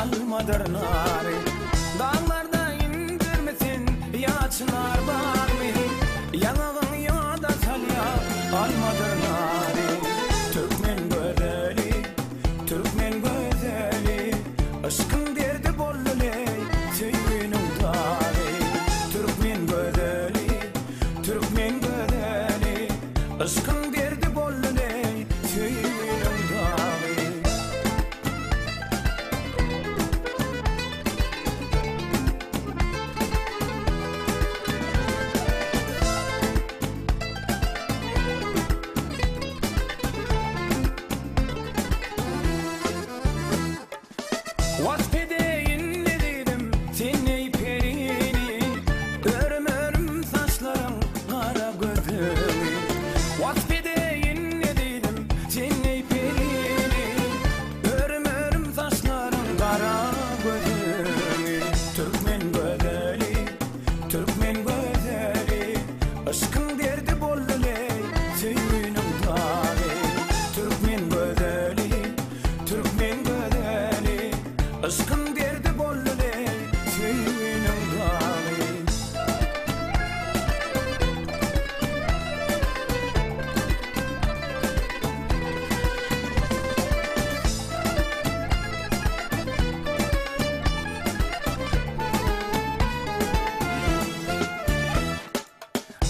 almadyr nary. Daglarda indirmi sen ýa çynar bagmy, Ýaňagyň ýada salýar almadyr nary. Türkmen gözeli, türkmen gözeli, Yşkyň derdi boldy-leý, söýginiň dagy. Türkmen gözeli, türkmen gözeli, Yşkyň derdi boldy-leý, söýginiň dagy. Wasp edeýin lezizim sen eý perini, Örüm-örüm saçlaryň gara gözüňi. Wasp edeýin lezizim sen eý perini, Örüm-örüm saçlaryň gara gözüňi. Türkmen gözeli, türkmen gözeli, Yşkyň derdi boldy-leý, söýginiň dagy. Türkmen gözeli, Türkmen gözeli, Yşkyň derdi boldy-leý, söýginiň dagy.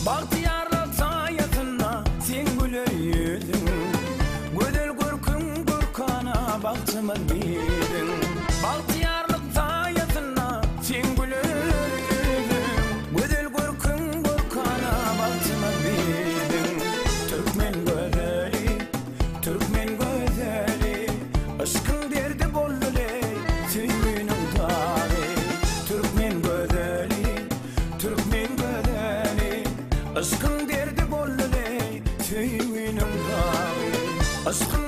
Bagtyýarlyk saýasynda seň güler ýüzüň, Gözel görküň görkana bagtymyz biziň. Bagtyýarlyk saýasynda seň güler ýüzüň, Gözel görküň görkana bagtymyz biziň. Türkmen gözeli, türkmen gözeli, Yşkyň derdi boldy-leý, söýginiň dagy. Türkmen gözeli, Türkmen gözeli, Yşkyň derdi boldy-leý, söýginiň dagy. Yşkyň.